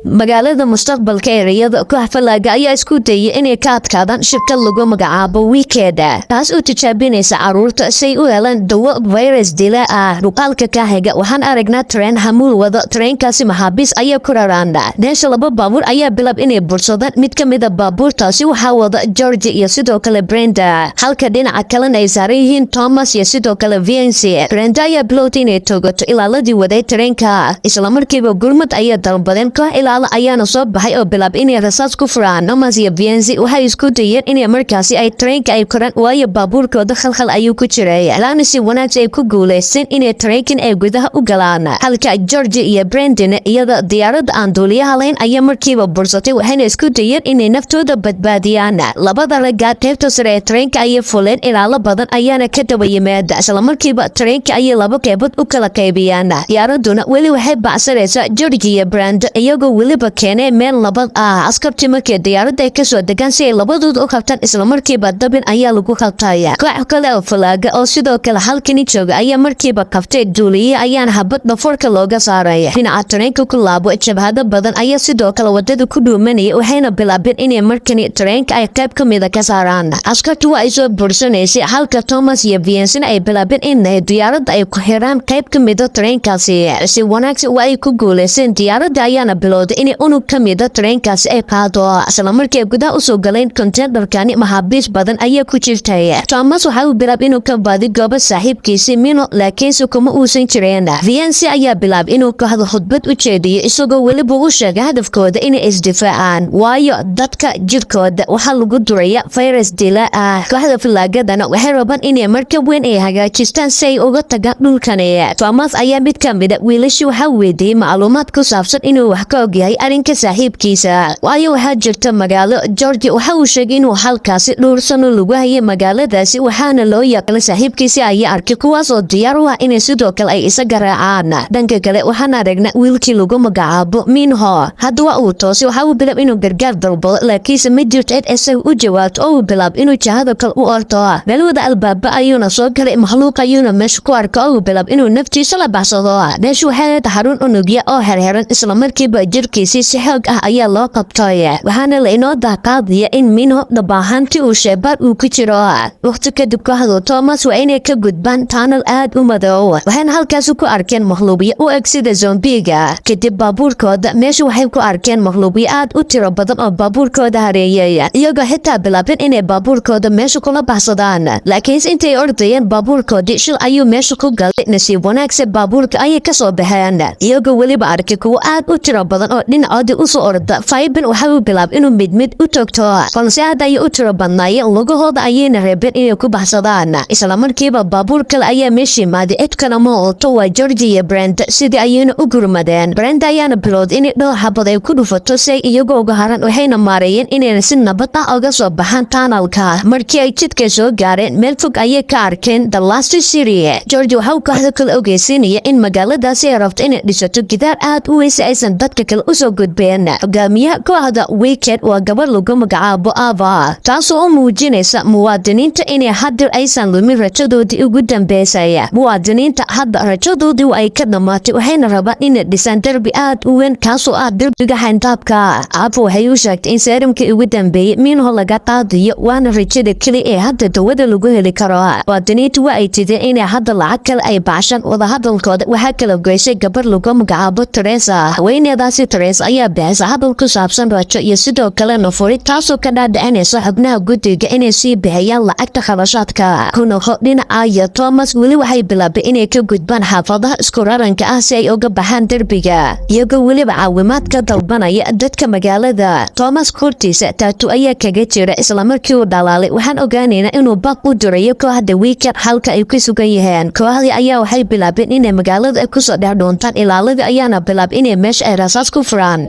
Magaalada mustaqbalka ereyada, koox falaaga ayaa isku dayay inay ka adkaadaan shirkad lagu magacaabo Wicked, taas oo tijaabinaysa caruurta si ay u helaan dawo virus dila ah. Muuqaalka ka xiga waxaan aragnaa tareen xamuul wado. Tareenkaasi maxaabiis ayaa ku raraan. Meesha laba baabuur ayaa bilaab inay bursadaan. Mid ka mida baabuurtaasi waxaa wada George iyo sidoo kale Brenda, halka dhinaca kalena ay saaran yihiin Thomas iyo sidoo kale Vince. Brenda ayaa bilowtay inay togato ilaaladii waday tareenka. Islamarkiiba gurmad ayaa dalbadeen. Koox ilaalo ayaana soo baxay oo bilaab inay rasaas ku furaan. Thomas iyo Vince waxay isku dayeen inay markaasi ay tareenka ay koraan, waayo baabuurkooda khalkhal ayuu ku jiray. Laana si wanaagsan ay ku guuleysteen inay tareenkan ay gudaha u galaan, halka George iyo Brendon iyada diyaaradda aan duuliyaha lahayn ayaa markiiba bursatay, waxayna isku dayeen inay naftooda badbaadiyaan. Labada ragga qaybta sare ee tareenka ayay fuleen, ilaalo badan ayaana ka daba yimaada. Islamarkiiba tareenka ayay laba qeybood u kala qaybiyaan. Diyaaraduna weli waxay bacsanaysaa George iyo Brenda, iyagoo weliba keenay meel nabad ah. Askartii markii diyaaradda ay kasoo degaan si ay labadooda u qabtaan, islamarkiiba dabin ayaa lagu qabtay. Koox kale oo falaaga oo sidoo kale halkani jooga ayaa markiiba qabtay duuliye, ayaana habad dhafoorka looga saaray. Dhinaca tareenka ku laabo, jabhado badan ayaa sidoo kale wadada ku dhuumanaya, waxayna bilaabeen inay markani tareenka ay qayb ka mida ka saaraan. Askartu waa ay soo bursanaysay, halka Thomas iyo Viensina ay bilaabeen in diyaaradda ay ku xiraan qayb ka mida tareenkaasi. Si wanaagsan waa ay ku guuleysteen. Diyaaradda ayaana bilowday inay unug ka mida tareenkaasi ay qaado. Islamarkii ay gudaha usoo galeen konteenarkani, maxaabiis badan ayaa ku jirtay. Thomas waxa uu bilaab inuu ka baadi goobo saaxiibkiisi Mino, laakiinse kuma uusan jireen. Viensi ayaa bilaab inuu kooxda khudbad u jeediyo, isagoo weliba u sheegay hadafkooda inay isdifaacaan, waayo dadka jirkooda waxaa lagu duraya virus dila ah. Kooxda falaagadana waxay rabaan inay markab weyn ay hagaajistaan si ay uga tagaan dhulkani. Thomas ayaa mid ka mida wiilashii waxaa weydiiyey macluumaad ku saabsan inuu wax ka ogyahay arrinka saaxiibkiisa, waayo waxaa jirta magaalo. Georgi waxa uu sheegay inuu halkaasi dhowr sano lagu hayay magaaladaasi, waxaana loo yaqaanay saaxiibkiisi ayaa arkay kuwaas oo diyaar u ah inay sidoo kale ay isaga raacaan. Dhanka kale waxaan aragnaa wiilkii lagu magacaabo Minho. Hadda waa uu toosay. Waxa uu bilaab inuu gargaar dalbado, laakiinse ma jirto cid isaga u jawaabto, oo uu bilaab inuu jahada kale u orto. Meelwada albaaba ayuuna soo galay, makhluuq ayuuna meesha ku arka, oo uu bilaab inuu naftiisa la baxsado. Meesha waxay ahayd xarun unugya oo xerxeran. Islamarkiiba jirkiisii si xoog ah ayaa loo qabtay, waxaana la inoo daaqaadaya in Minho dabaahantii uu sheebaar uu ku jiro. Waqti kadib kooxdu Thomas waa inay ka gudbaan tunnel aad u madow, waxayna halkaasi ku arkeen makhluuqyo u eg sida zombiga. Kadib baabuurkooda meesha waxay ku arkeen makhluuqyo aad u tiro badan oo baabuurkooda hareeyay, iyagoo xitaa bilaabeen inay baabuurkooda meesha kula baxsadaan. Laakiinse intay ordayeen, baabuurkoodii shil ayuu meesha ku galay. Nasiib wanaagse baabuurka ayay kasoo baxeen, iyagoo weliba arkay kuwo aad u tiro badan oo dhinacoodii usoo orda. Faybin waxa uu bilaab inuu mid mid u toogto, balse aad ayay u tiro badnaayeen, lugahooda ayayna reebeen inay ku baxsadaan. Islamarkiiba baabuur kale ayaa meesha yimaaday. Cid kale ma ooto, waa Georgi iyo Brenda. Sidii ayayna u gurmadeen. Brenda ayaana bilowday inay dhowr xabad ay ku dhufato si ay iyagoo uga haran, waxayna maareeyeen inayna si nabad ah uga soo baxaan tunnelka. Markii ay jidka soo gaareen, meel fog ayay ka arkeen The Last City. George waxa uu kooxda kale ogeysiinaya in magaaladaasi ay rabto inay dhisato gidaar aad u weyn si aysan dadka kale usoo gudbeen. Hogaamiyaha kooxda Wicked waa gabar lagu magacaabo Ava, taasoo u muujinaysa muwaadiniinta inay hadda aysan lumin rajadoodii ugu dambeysay. Muwaadiniinta hadda rajadoodii ay ka dhammaatay, waxayna rabaan inay dhisaan derbi aad u weyn, kaasoo ah derbiga xayndaabka. Ava waxay u sheegtay in seerumkii ugu dambeeyey Minho laga qaadayo, waana rajada keli ee hadda dawada lagu heli karo. Muwaadiniintu waa ay tideen inay hadda lacag kale ay baashaan. Wadahadalkooda waxaa kala goysay gabar lagu magacaabo Teresa. Haweeneedaasi Teresa ayaa bixisa hadal ku saabsan rajo iyo sidoo kale nafuri, taasoo ka dhaadhicinaysa xubnaha guddiga inay sii bixiyaan lacagta kharashaadka. Ku noqo dhinaca iyo Thomas, weli waxay bilaabay inay ka gudbaan xaafadaha isku raranka ah si ay uga baxaan derbiga, iyagoo weliba caawimaad ka dalbanaya dadka magaalada. Thomas kortiisa tattoo ayaa kaga jira. Islamarkii uu dhalaalay, waxaan ogaanaynaa inuu baaq u dirayo kooxda Wicked halka ay ku sugan yihiin. Kooxdii ayaa waxay bilaabeen inay magaalada kusoo dhex dhuuntaan. Ilaaladii ayaana bilaab inay meesha ay rasaas ku furaan.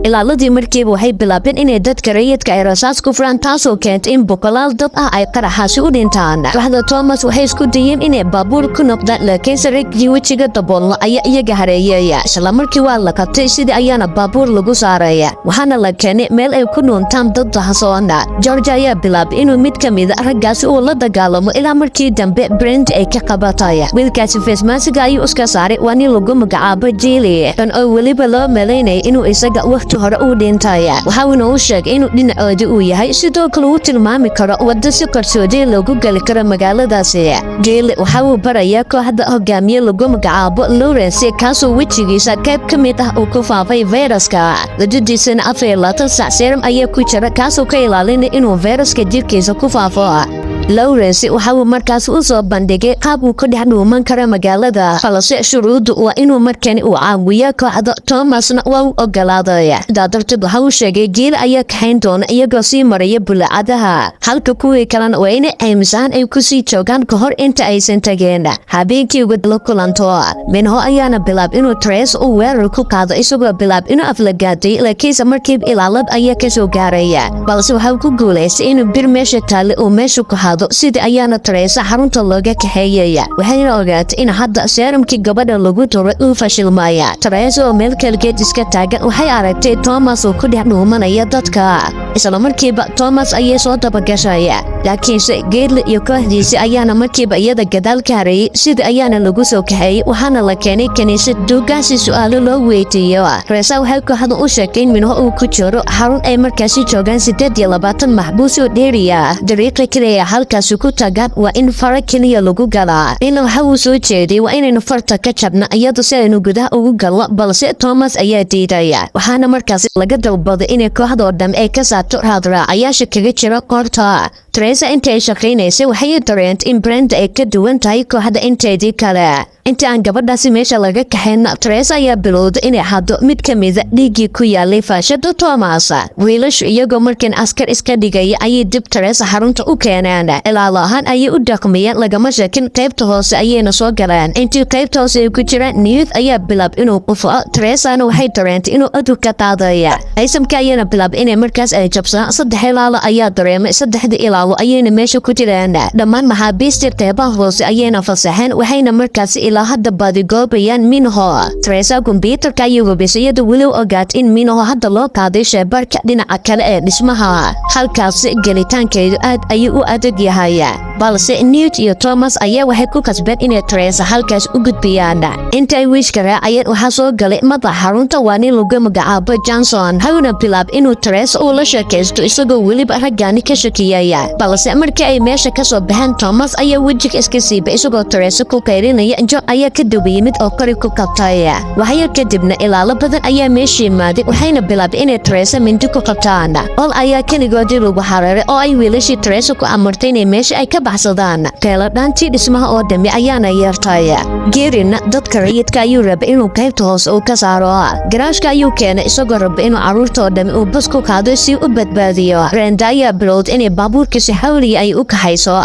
Ilaaladii markiiba waxay bilaabeen inay dadka rayidka ay rasaas ku furaan, taasoo keentay in boqolaal dad ah ay qaraxaasi u dhintaan. Kooxda Thomas waxay isku dayeen inay baabuur ku noqdaan, laakiinse raggii wejiga daboolna ayaa iyaga hareeyaya. Isla markii waa la qabtay, sidii ayaana baabuur lagu saaraya, waxaana la keenay meel ay ku dhuuntaan dad dahasoona. George ayaa bilaabay inuu mid ka mida raggaasi uu la dagaalamo, ilaa markii dambe Brent ay ka qabatay. Wiilkaasi face mask-iga ayuu iska saaray. Waa nin lagu magacaabo Jili kan oo weliba loo malaynayay inuu isaga wakhti hore uu dhintay. Waxauna u sheegay inuu dhinacoodi uu yahay, sidoo kale uu tilmaami karo waddo si qarsoodi loogu geli karo magaaladaasi. Jili waxa uu barayaa kooxda hogaamiye lagu magacaabo Lawrence, kaasoo wejigiisa qayb ka mid ah uu ku faafay fayraska. Ladadiisana 24 saac serum ayaa ku jira, kaasoo ka ilaalinaya inuu fayraska jirkiisa ku faafo. Lawrence waxa uu markaas u soo bandhigay qaab uu ku dhex dhuuman karo magaalada, balse shuruuddu waa inuu markani uu caawiyo kooxda. Thomasna waa u ogolaaday. Sidaa darteed waxa uu sheegay Giil ayaa kaxayn doona iyagoo sii maraya bulacadaha, halka kuwii kalena waa inay caymisaan ay kusii joogaan ka hor inta aysan tageen. Habeenkii ugu la kulanto, Minho ayaana bilaab inuu Tres uu weerar ku qaado, isagoo bilaab inuu aflagaaday, laakiinse markiiba ilaalad ayaa kasoo gaaraya, balse waxa uu ku guulaystay inuu bir meesha taale uu meesha ku hado. Sidii ayaana Teresa xarunta looga kaxeeyaya, waxayna ogaatay in hadda serum-kii gabadha lagu turay uu fashilmaya. Teresa oo meel kaligeed iska taagan waxay aragtay Thomas oo ku dhex dhuumanaya dadka. Isla markiiba Thomas ayay soo dabagashaya, laakiinse Geedle iyo kooxdiisi ayaana markiiba iyada gadaal ka hareeyey. Sidii ayaana lagu soo kaxeeyey, waxaana la keenay kiniisad duugaasi su'aalo loo weydiiyo. Teresa waxay kooxda u sheegtay in Minho uu ku jiro xarun ay markaasi joogaan 28 maxbuus oo dheeriya. Dariiqa keliya halkaasi ku tagaan waa in fara keliya lagu galaa. Ila waxa uu soo jeeday waa inaynu farta ka jabna iyadu si aynu gudaha ugu galno, balse Thomas ayaa diidaya. Waxaana markaasi laga dalbaday inay kooxdoo dham ay ka saarto raadraacayaasha kaga jira qoorta. Teresa inta ay shaqaynaysay waxay dareentay in Brenda ay ka duwan tahay kooxda inteedii kale. Inta aan gabadhaasi meesha laga kaxayn, Teresa ayaa bilowday inay xado mid ka mida dhiiggii ku yaalay faashada Thomas. Wiilashu iyagoo markan askar iska dhigaya ayay dib Teresa xarunta u keeneen. Ilaalo ahaan ayay u dhaqmayeen, lagama sheekin. Qaybta hoose ayayna soo galeen. Intii qaybta hoose ay ku jiraan, Newt ayaa bilaab inuu qufo. Teresana waxay dareentay inuu adur ka qaadaya. Aysamka ayaana bilaab inay markaas ay jabsadaan. Saddex ilaalo ayaa dareemay, saddexdii ilaalo ayayna meesha ku jireen. Dhammaan maxaabiistii qeybaha hoose ayayna fasaxeen, waxayna markaasi ilaa hadda baadigoobayaan Minho. Teresa kombyuutarka ayay hubisay, iyadoo weli ogaatay in Minho hadda loo qaaday sheebarka dhinaca kale ee dhismaha. Halkaasi gelitaankeedu aad ayuu u adag yahay, balse Newt iyo Thomas ayaa waxay ku kasbeen inay Teresa halkaas u gudbiyaan. Inta ay wiishka raacayeen waxaa soo galay madax xarunta, waa nin lagu magacaabo Johnson. Hawna bilaab inuu Teresa uu la sheekaysto, isagoo weliba raggaani ka shakiyaya. Balse markii ay meesha ka soo baxeen, Thomas ayaa wejiga iska siibay isagoo Teresa ku qaylinaya. John ayaa ka daba yimid oo qori ku qabtay. Waxyar kadibna ilaalo badan ayaa meesha yimaaday, waxayna bilaabay inay Teresa mindi ku qabtaan. Ol ayaa keligoodii lagu xareeray oo ay wiilashii Teresa ku amartay inay meesha ay ka baxsadaan. Qeeladhaantii dhismaha oo dhami ayaana yeertay. Geerina dadka rayidka ayuu rabay inuu qaybta hoose uu ka saaro. Garaashka ayuu keenay isagoo raba inuu carruurta oo dhami uu bas ku qaado si u badbaadiyo. Brenda ayaa bilowday inay baabuurka si xawliya ay u kaxayso.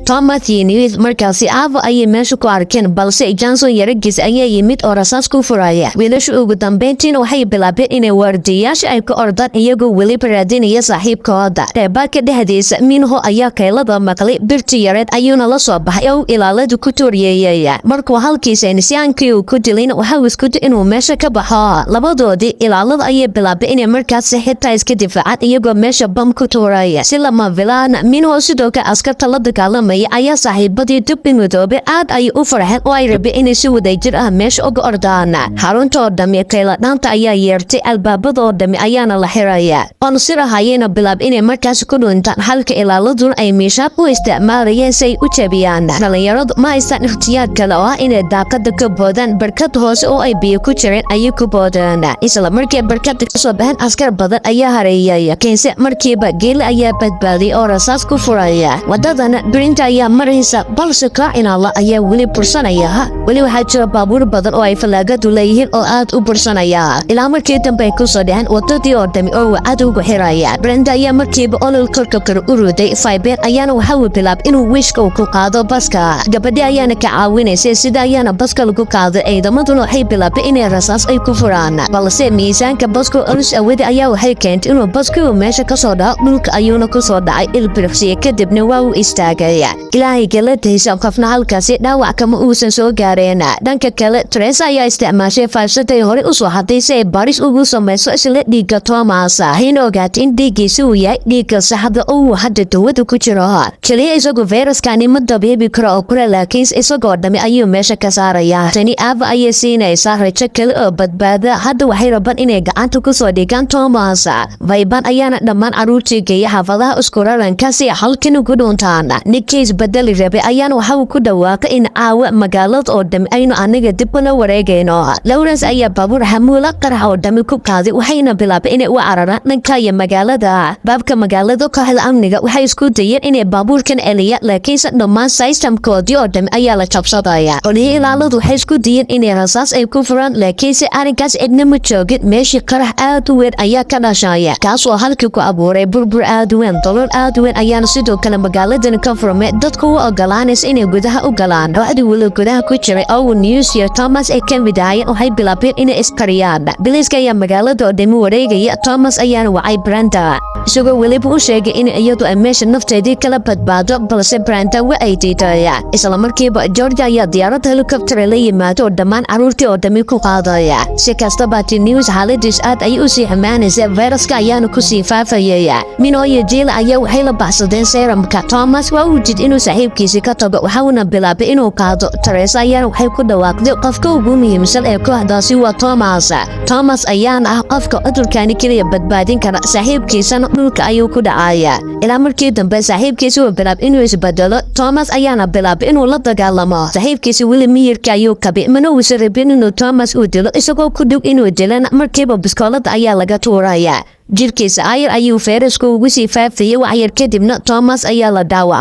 Thomas iyo Newt markaasi Aavo ayay meesha ku arkeen, balse Johnson yaragiis ayaa yimid oo rasaas ku furaya. Wiilashu ugu dambeyntiina waxay bilaabeen inay waardiyayaasha ay ka ordaan, iyagoo weliba raadinaya saaxiibkooda. Reebaadka dhexdiisa Minho ayaa kaylada maqlay, birti yareed ayuuna la soo baxay oo ilaaladu ku tooriyeeyay. Markuu halkii saynisyahankii uu ku dilayna, waxa uu isku day inuu meesha ka baxo. Labadoodii ilaalada ayay bilaabay inay markaasi xitaa iska difaacaan, iyagoo meesha bam ku tuuraya. Si lama filaan, Minho sidoo kale askarta la dagaalamaya ayaa saaxiibadii dib midoobay. Aad ayay u farxeen oo ay rabeen inay si wadajir ah meesha uga ordaan. Xarunta oo dhammi qayladhaanta ayaa yeertay, albaabada oo dhammi ayaana la xiraya. Oonsir ah ayayna bilaab inay markaas ku dhuntaan, halka ilaaladuna ay miishaab u isticmaalayeen si ay u jabiyaan. Dhalinyaradu ma haystaan ikhtiyaar kale oo ah inay daaqada ka boodaan. Barkad hoose oo ay biyo ku jireen ayay ku boodeen. Isla markii barkada kasoo baxeen, askar badan ayaa hareeyay, keense markiiba Geele ayaa badbaadiyay oo rasaas ku furaya wadadana. Brinta Ayaa maraysa, balse kaacinala ayaa weli bursanaya. Weli waxaa jira baabuur badan oo ay fallaagadu leeyihiin oo aad u bursanaya, ilaa markii dambe ay kusoo dhaceen wadadii oo dhami oo uu cadowgu xiraya. Brenda ayaa markiiba olol korka kale u ruday. Fiber ayaana waxa uu bilaab inuu wiishka uu ku qaado baska. Gabadhi ayaana ka caawinaysay. Sida ayaana baska lagu qaaday. Ciidamaduna waxay bilaabay inay rasaas ay ku furaan, balse miisaanka baska culus awadi ayaa waxay keentay inuu baski uu meesha kasoo dhaco. Dhulka ayuuna kusoo dhacay ilbiriqsiye, kadibna waa uu istaagay. Ilaahay galadiisa, qofna halkaasi dhaawac kama uusan soo gaareen. Dhanka kale, Teresa ayaa isticmaashay faafsaday hore usoo haday si ay baris ugu samayso isla dhiigga Thomas, in ogaatay in dhiiggiisa uu yahay dhiigga saxda oo uu hadda dawada ku jiro. Keliya isagu fayraskani ma dabiibi karo oo kule, laakiinse isagoo dhami ayuu meesha ka saarayaa. Tani Ava ayay siinaysaa rajo kale oo badbaada. Hadda waxay rabaan inay gacanta kusoo dhigaan Thomas. Vayban ayaana dhammaan caruurtii geeya xaafadaha iskuraranka si ay halkan ugu dhuuntaan. Ninkii isbedeli rabay ayaana waxa uu ku dhawaaqay in caawa magaalada oo dhami aynu aniga dib ula wareegayno. Lawrence ayaa baabuur xamuula qarax oo dhami ku qaaday, waxayna bilaabay inay u cararaan dhanka iyo magaalada. Baabka magaalada, kooxda amniga waxay isku dayeen inay baabuurkan celiyaan, laakiinse dhammaan systemkoodii oo dhami ayaa la jabsadaya. Qolihii ilaaladu waxay isku dayeen inay rasaas ay ku furaan, laakiinse arrinkaas cidna ma joogin. Meeshii qarax aad u weyn ayaa ka dhashaya, kaas oo halkii ku abuuray burbur aad u weyn. Dolol aad u weyn ayaana sidoo kale magaaladan ka furmay, dadku u ogolaanaysa inay gudaha u galaan. Kooxdii weli gudaha ku jiray oo News iyo Thomas ay ka mid ahaayeen waxay bilaabeen inay isqariyaan. Biliiska ayaa magaalada oo dhami wareegaya. Thomas ayaana wacay Brenda, isagoo weliba u sheegay in iyadu ay meesha nafteedii kala badbaado, balse Brenda wa ay diiday. Isla markiiba George ayaa diyaaradda helicopter la yimaado oo dhammaan caruurtii oo dhami ku qaadaya. Si kastaba ti News xaaladiis aad ayay u sii xumaanaysa, fayraska ayaana kusii faafayay. Mino iyo Jiila ayaa waxay la baxsadeen serumka. Thomas waa uu jid inuu saaxiibkiisi ka tago, waxauna bilaabay inuu qaado. Teresa ayaana waxay ku dhawaaqday qofka ugu muhiimsan ee kooxdaasi waa Thomas. Thomas ayaana ah qofka cudurkani keliya badbaadin kara. Saaxiibkiisana dhulka ayuu ku dhacaya, ilaa markii dambe saaxiibkiisi uu bilaab inuu isbedelo. Thomas ayaana bilaabay inuu la dagaalamo saaxiibkiisi. Weli miyirka ayuu kabay, mana uusan rabin inuu Thomas uu dilo. Isagoo ku dhow inuu dilana, markiiba biskoolada ayaa laga tuuraya. Jirkiisa ayar ayuu fayrasku ugu sii faafayay. Waxyar kadibna Thomas ayaa la dhaawacay.